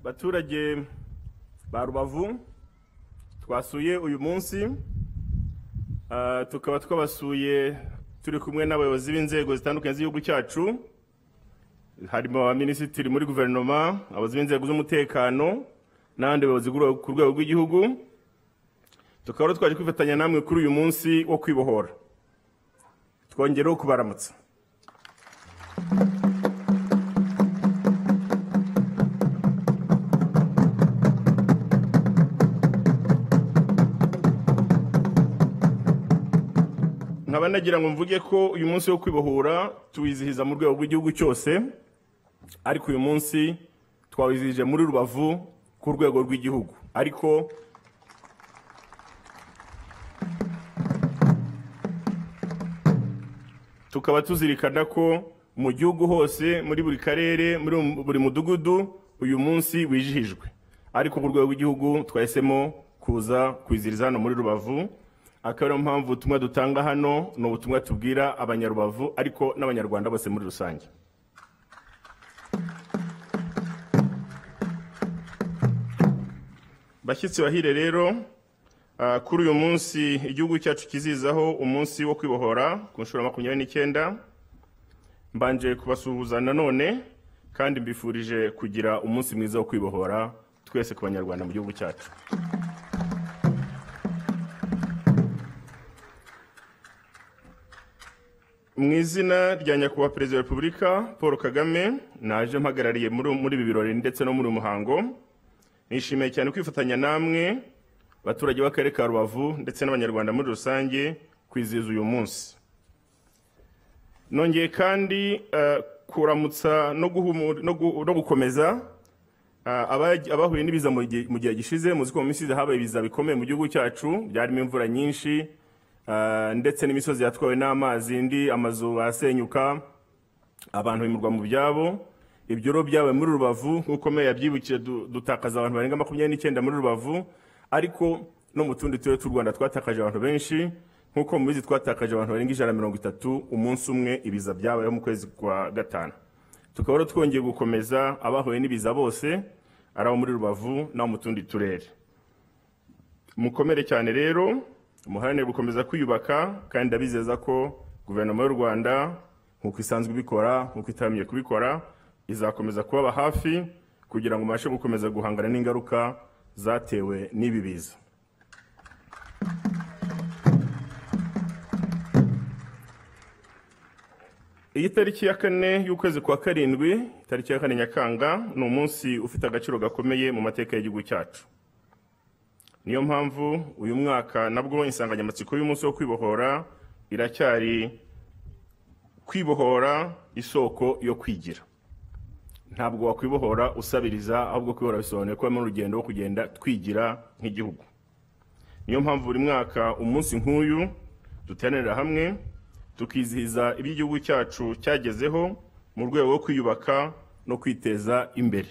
Baturage ba Rubavu twasuye uyu munsi, tukaba twabasuye turi kumwe n'abayobozi b'inzego zitandukanye z'igihugu cyacu, harimo abaminisitiri muri guverinoma, abayobozi b'inzego z'umutekano n'abandi bayobozi ku rwego rw'igihugu. Tukaba twaje kwifatanya namwe kuri uyu munsi wo kwibohora, twongereho kubaramutsa. Nkaba nagira ngo mvuge ko uyu munsi wo kwibohora tuwizihiza mu rwego rw'igihugu cyose, ariko uyu munsi twawizihije muri Rubavu ku rwego rw'igihugu. Ariko tukaba tuzirikana ko mu gihugu hose, muri buri karere, muri buri mudugudu uyu munsi wijihijwe, ariko ku rwego rw'igihugu twahisemo kuza kwizihiriza hano muri Rubavu. Akaba ariyo mpamvu ubutumwa dutanga hano ni ubutumwa tubwira abanyarubavu ariko n'abanyarwanda bose muri rusange. Bashyitsi bahire rero, kuri uyu munsi igihugu cyacu kizizaho umunsi wo kwibohora ku nshuro 29, mbanje kubasuhuza nanone kandi mbifurije kugira umunsi mwiza wo kwibohora twese ku banyarwanda mu gihugu cyacu. Mu izina rya Nyakubahwa Perezida wa Repubulika Paul Kagame, naje mpagarariye muri ibi birori ndetse no muri uyu muhango, nishimiye cyane kwifatanya namwe abaturage b'akarere ka Rubavu ndetse n'abanyarwanda muri rusange kwizihiza uyu munsi. Nongeye kandi kuramutsa no gukomeza abahuye n'ibiza mu gihe gishize. Muzi ko mu minsi habaye ibiza bikomeye mu gihugu cyacu, byarimo imvura nyinshi ndetse n'imisozi yatwawe n'amazi, indi amazu asenyuka, abantu bimurwa mu byabo. Ibyo rero byabaye muri Rubavu nk'uko meya yabyibukije, dutakaza abantu barenga 29 muri Rubavu, ariko no mu tundi turere tw'u Rwanda twatakaje abantu benshi. Nk'uko mubizi twatakaje abantu barenga 130 umunsi umwe ibiza byabayeho mu kwezi kwa 5. Tukaba rero twongeye gukomeza abahuye n'ibiza bose, ari abo muri Rubavu n'abo mu tundi turere. Mukomere cyane rero, muharanire gukomeza kwiyubaka, kandi ndabizeza ko guverinoma y'u Rwanda nk'uko isanzwe ibikora, nk'uko itamenye kubikora, izakomeza kubaba hafi kugira ngo mubashe gukomeza guhangana n'ingaruka zatewe n'ibi biza. Iyi tariki ya 4 y'ukwezi kwa 7, tariki ya 4 Nyakanga, ni umunsi ufite agaciro gakomeye mu mateka y'igihugu cyacu. Niyo mpamvu uyu mwaka nabwo insanganyamatsiko y'umunsi wo kwibohora iracyari kwibohora isoko yo kwigira. Ntabwo wakwibohora usabiriza, ahubwo kwibohora bisobanuye ko mu rugendo rwo kugenda twigira nk'igihugu. Niyo mpamvu buri mwaka umunsi nk'uyu duteranira hamwe tukizihiza ibyo igihugu cyacu cyagezeho mu rwego rwo kwiyubaka no kwiteza imbere.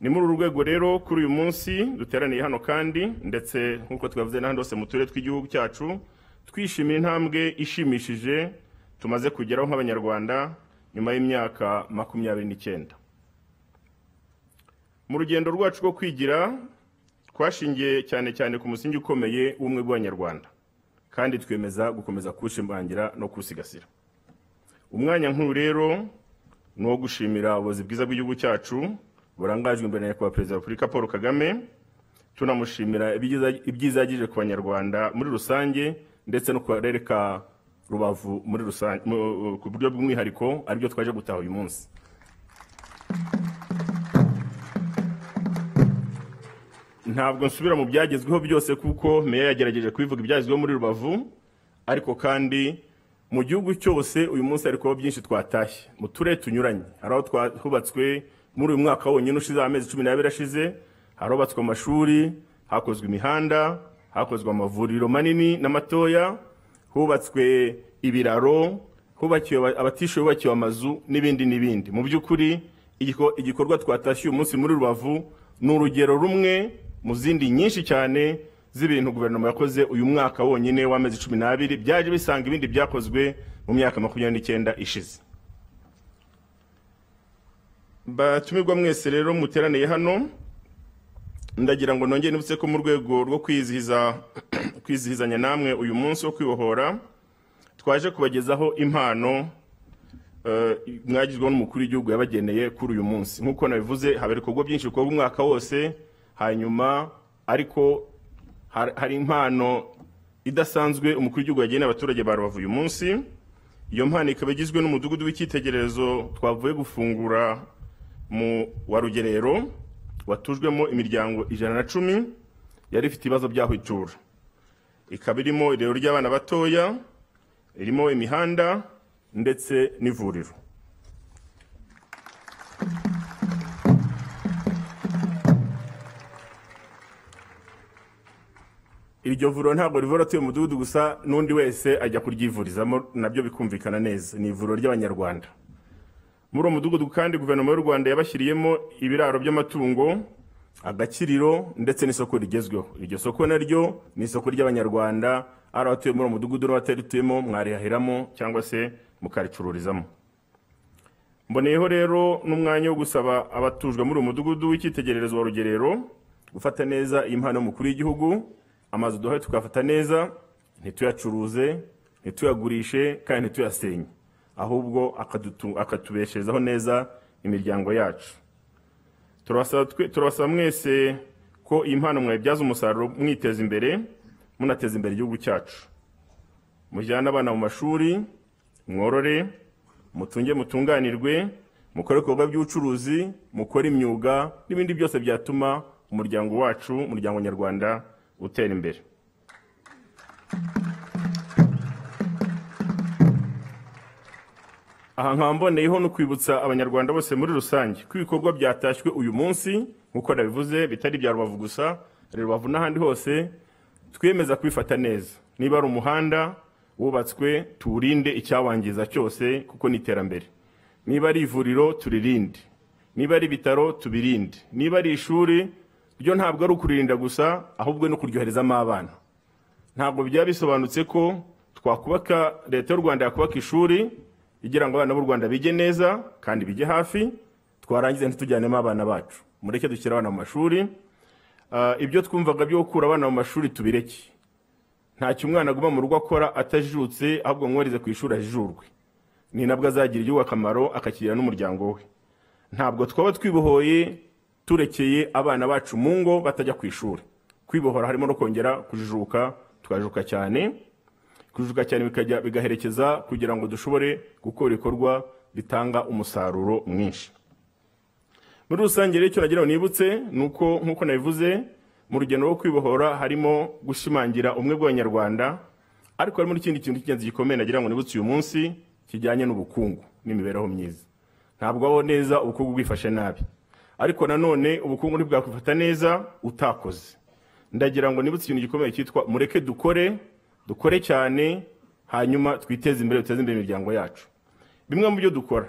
Ni muri uru rwego rero kuri uyu munsi duteraniye hano kandi ndetse nk'uko twavuze n'ahandi hose mu turere tw'igihugu cyacu, twishimira intambwe ishimishije tumaze kugeraho nk'abanyarwanda nyuma y'imyaka 29. Mu rugendo rwacu rwo kwigira twashingiye cyane cyane ku musingi ukomeye w'ubumwe bw'abanyarwanda, kandi twemeza gukomeza kuwushimangira no kuwusigasira. Umwanya nk'uyu rero ni uwo gushimira ubuyobozi bwiza bw'igihugu cyacu burangajwe imbere na Nyakubahwa Perezida wa Repubulika Paul Kagame, tunamushimira ibyiza yagejeje ku banyarwanda muri rusange ndetse no ku karere ka Rubavu muri rusange ku buryo bw'umwihariko, aribyo twaje gutaha uyu munsi. Ntabwo nsubira mu byagezweho byose kuko meya yagerageje kubivuga ibyagezweho muri Rubavu, ariko kandi mu gihugu cyose uyu munsi ariko byinshi twatashye mu turere tunyuranye. Hari aho twahubatswe muri uyu mwaka wonyine ushize, amezi 12 ashize, harubatswe amashuri, hakozwe imihanda, hakozwe amavuriro manini n'amatoya, hubatswe ibiraro, hubakiwe abatishoboye, hubakiwe amazu n'ibindi n'ibindi. Mu by'ukuri igikorwa twatashye uyu munsi muri Rubavu ni urugero rumwe mu zindi nyinshi cyane z'ibintu guverinoma yakoze uyu mwaka wonyine w'amezi 12, byaje bisanga ibindi byakozwe mu myaka 29 ishize. Batumirwa mwese rero muteraniye hano, ndagira ngo nongere nibutse ko mu rwego rwo kwizihizanya namwe uyu munsi wo kwibohora, twaje kubagezaho impano mwagizweho n'umukuru w'igihugu yabageneye kuri uyu munsi. Nk'uko nabivuze, haba ibikorwa byinshi bikorwa umwaka wose, hanyuma ariko hari impano idasanzwe umukuru w'igihugu yageneye abaturage ba Rubavu uyu munsi. Iyo mpano ikaba igizwe n'umudugudu w'icyitegererezo twavuye gufungura mu wa Rugerero, watujwemo imiryango 110 yari ifite ibibazo by'aho itura. Ikaba irimo irerero ry'abana batoya, irimo imihanda ndetse n'ivuriro. Iryo vuriro ntabwo rivura atuye umudugudu gusa, n'undi wese ajya kuryivurizamo, nabyo bikumvikana neza, ni ivuriro ry'Abanyarwanda. Muri uwo mudugudu kandi guverinoma y'u Rwanda yabashyiriyemo ibiraro by'amatungo, agakiriro ndetse n'isoko rigezweho. Iryo soko naryo ni isoko ry'Abanyarwanda, ari abatuye muri uwo mudugudu n'abatarutuyemo mwarihahiramo cyangwa se mukaricururizamo. Mboneyeho rero n'umwanya wo gusaba abatujwe muri uwo mudugudu w'icyitegererezo wa Rugerero gufata neza iyi mpano y'umukuru w'igihugu. Amazu duhaye tukafata neza, ntituyacuruze, ntituyagurishe kandi ntituyasenye, ahubwo akatubeshezaho neza imiryango yacu. Turabasaba mwese ko iyi mpano mwayibyaza umusaruro, mwiteza imbere, munateza imbere igihugu cyacu. Mujyane abana mu mashuri, mworore, mutunge, mutunganirwe, mukore ibikorwa by'ubucuruzi, mukore imyuga n'ibindi byose byatuma umuryango wacu, umuryango nyarwanda utera imbere. Aha nkaba mboneyeho no kwibutsa Abanyarwanda bose muri rusange ko ibikorwa byatashywe uyu munsi, nk'uko nabivuze, bitari ibya Rubavu gusa, Rubavu n'ahandi hose, twiyemeza kubifata neza. Niba ari umuhanda wubatswe, tuwurinde icyawangiza cyose kuko ni iterambere. Niba ari ivuriro turirinde, niba ari ibitaro tubirinde, niba ari ishuri ryo ntabwo ari ukuririnda gusa, ahubwo no kuryoherezamo abana. Ntabwo byaba bisobanutse ko twakubaka, leta y'u Rwanda yakubaka ishuri igira ngo abana b'u Rwanda bige neza kandi bige hafi, twarangiza ntitujyanemo abana bacu. Mureke dushyire abana mu mashuri. Ibyo twumvaga byo gukura abana mu mashuri tubireke. Ntacyo umwana aguma mu rugo akora atajijutse, ahubwo mwohereze ku ishuri ajijurwe. Ni nabwo azagira igihugu akamaro, akakirira n'umuryango we. Ntabwo twaba twibohoye turekeye abana bacu mu ngo batajya ku ishuri. Kwibohora harimo no kongera kujijuka, tukajijuka cyane. Kujijuka cyane bikajya bigaherekeza kugira ngo dushobore gukora ibikorwa bitanga umusaruro mwinshi. Muri rusange rero icyo nagira ngo nibutse nuko nkuko nabivuze, mu rugendo rwo kwibohora harimo gushimangira ubumwe bw'Abanyarwanda, ariko harimo n'ikindi kintu cy'ingenzi gikomeye nagira ngo nibutse uyu munsi kijyanye n'ubukungu n'imibereho myiza. Ntabwo aho neza ubukungu bwifashe nabi, ariko nanone ubukungu ntibwakwifata neza utakoze. Ndagira ngo nibutse ikintu gikomeye cyitwa mureke dukore, dukore cyane, hanyuma twiteze imbere, duteze imbere imiryango yacu. Bimwe mu byo dukora,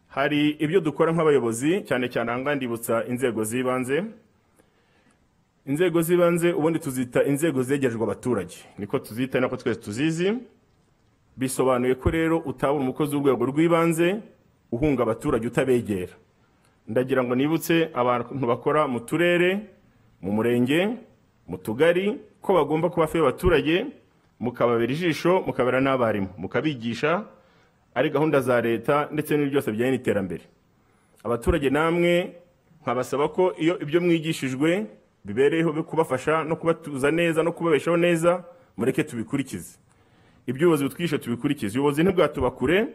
hari ibyo dukora nk'abayobozi, cyane cyane aha ngaha ndibutsa inzego z'ibanze. Inzego z'ibanze ubundi tuzita inzego zegerejwe abaturage, niko tuzita, nako twese tuzizi. Bisobanuye ko rero utabura umukozi w'urwego rw'ibanze uhunga abaturage utabegera. Ndagira ngo nibutse abantu bakora mu turere, mu murenge, mu tugari, ko bagomba kuba hafi y'abaturage, mukababera ijisho, mukabera n'abarimu, mukabigisha ari gahunda za leta ndetse n'ibindi byose bijyanye n'iterambere. Abaturage namwe nkabasaba ko iyo ibyo mwigishijwe bibereyeho kubafasha no kubatuza neza no kubabeshaho neza, mureke tubikurikize. Ibyo ubuyobozi butwigisha tubikurikize. Ubuyobozi ntibwatuba kure,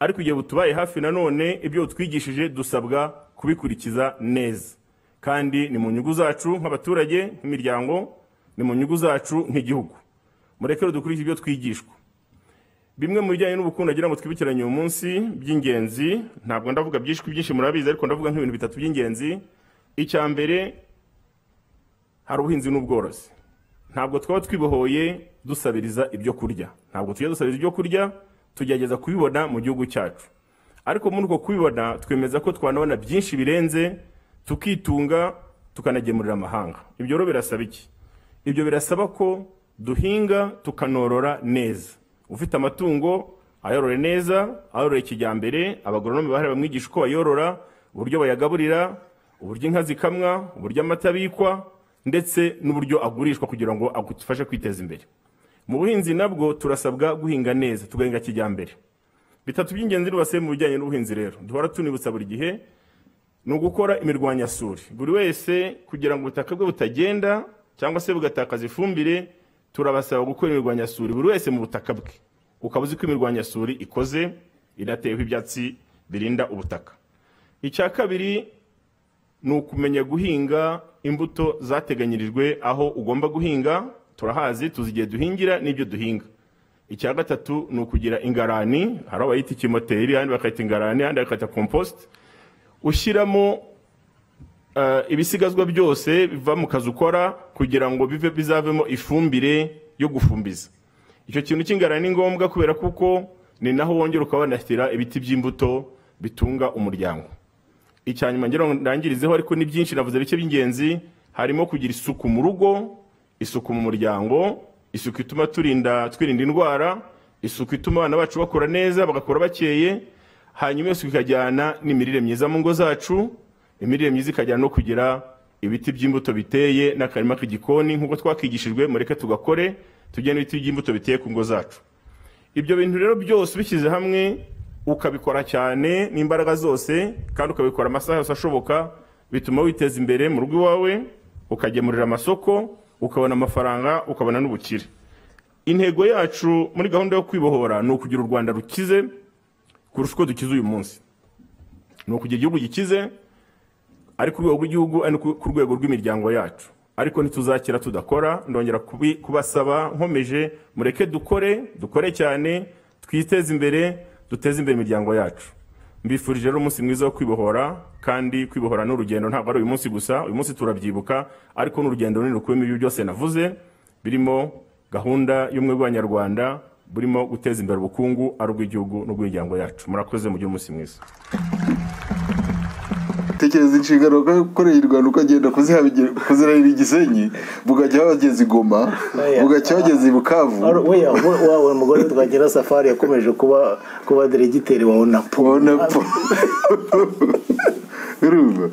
ariko igihe butubaye hafi nanone ibyo butwigishije dusabwa kubikurikiza neza. Kandi ni mu nyungu zacu nk'abaturage, nk'imiryango, ni mu nyungu zacu nk'igihugu. Mureke dukurikize ibyo twigishwa. Bimwe mu bijyanye n'ubukungu nagira ngo twibukiranye uyu munsi by'ingenzi, ntabwo ndavuga byinshi byinshi murabizi, ariko ndavuga nk'ibintu bitatu by'ingenzi. Icya mbere, hari ubuhinzi n'ubworozi. Ntabwo twaba twibohoye dusabiriza ibyo kurya. Ntabwo tujya dusabiriza ibyo kurya, tugerageza kubibona mu gihugu cyacu. Ariko muri uko kubibona twemeza ko twanabona byinshi birenze, tukitunga, tukanagemurira amahanga. Ibyo rero birasaba iki? Ibyo birasaba ko duhinga tukanorora neza. Ufite amatungo ayorore neza, ayorore kijyambere, abagoronome bahari bamwigisha uko bayorora, uburyo bayagaburira, uburyo inka zikamwa, uburyo amata abikwa, ndetse n'uburyo agurishwa kugira ngo agufashe kwiteza imbere. Mu buhinzi nabwo turasabwa guhinga neza, tugahinga kijyambere. Bitatu by'ingenzi rwose mu bijyanye n'ubuhinzi rero duhora tunibutsa buri gihe ni ugukora imirwanyasuri. Buri wese kugira ngo ubutaka bwe butagenda cyangwa se bugatakaza ifumbire, turabasaba gukora imirwanyasuri buri wese mu butaka bwe. Ukaba uzi ko imirwanyasuri ikoze inateyeho ibyatsi birinda ubutaka. Icya kabiri ni ukumenya guhinga imbuto zateganyirijwe aho ugomba guhinga, turahazi, tuzi igihe duhingira n'ibyo duhinga. Icya gatatu ni ukugira ingarani, hari abayita ikimoteri, ahandi bakayita ingarani, ahandi bakayita compost. Ushyiramo ibisigazwa byose biva mu kazi ukora kugira ngo bizavemo ifumbire yo gufumbiza. Icyo kintu cy'ingarani ni ngombwa kubera kuko ni naho wongera ukaba wanashyira ibiti by'imbuto bitunga umuryango. Icya nyuma ngira ngo ndangirizeho, ariko ni byinshi navuze bike by'ingenzi, harimo kugira isuku mu rugo, isuku mu muryango, isuku ituma twirinda indwara, isuku ituma abana bacu bakura neza, bagakura bakeye, hanyuma isuku ikajyana n'imirire myiza mu ngo zacu, imirire myiza ikajyana no kugira ibiti by'imbuto biteye n'akarima k'igikoni nk'uko twakigishijwe, mureke tugakore tujye n'ibiti by'imbuto biteye ku ngo zacu. Ibyo bintu rero byose ubishyize hamwe ukabikora cyane n'imbaraga zose kandi ukabikora amasaha yose ashoboka, bituma witeza imbere mu rugo iwawe, ukagemurira amasoko, ukabona amafaranga, ukabona n'ubukire. Intego yacu muri gahunda yo kwibohora ni ukugira u Rwanda rukize kurusha uko dukize uyu munsi. Ni ukugira igihugu gikize ari ku rwego rw'igihugu, ari ku rwego rw'imiryango yacu. Ariko ntituzakira tudakora. Ndongera kubasaba nkomeje, mureke dukore, dukore cyane, twiteze imbere, duteze imbere imiryango yacu. Mbifurije rero umunsi mwiza wo kwibohora, kandi kwibohora ni urugendo, ntabwo ari uyu munsi gusa. Uyu munsi turabyibuka, ariko ni urugendo runini rukubiyemo ibyo byose navuze, birimo gahunda y'ubumwe bw'Abanyarwanda, burimo guteza imbere ubukungu ari ubw'igihugu n'ubw'imiryango yacu. Murakoze, mugire umunsi mwiza. Tekereza inshingano wakoreye u Rwanda ukagenda kuzirahira Igisenyi, bugacya bageze i Goma, bugacya bageze i Bukavu. Wawe mugore twagera safari yakomeje kuba diregiteri wa ONAPO. Urumva?